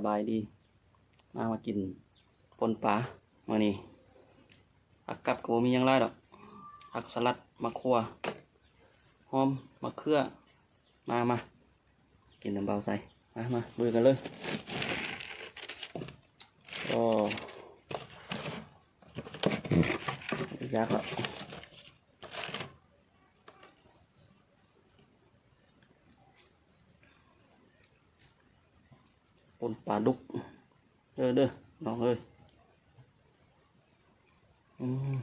ບາຍດີ ມາ ມາກິນປົ່ນປາມື້ນີ້. ຜັກກັບກໍບໍ່ມີຫຍັງຫຼາຍດອກ ຜັກສະຫຼັດ ໝາກຂວາ ຫອມ ໝາກເຂືອ. ມາ ມາ ກິນນຳບ່າວໄຊ. ມາ ມາ ລຸຍກັນເລີຍ. ໂອ້ ຢາກລະ ປົ່ນປາດຸກເດີ ເດີ ນ້ອງເອີຍ. ອືມ.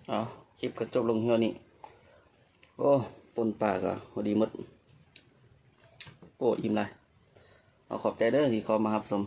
ເອົາ ຄລິບກໍຈົບລົງເທົ່ານີ້. ໂອ້ ປົ່ນປາກໍພໍດີໝົດ. ໂອ້ ອີ່ມຫຼາຍ. ເອົາ ຂອບໃຈເດີທີ່ເຂົ້າມາຮັບຊົມ.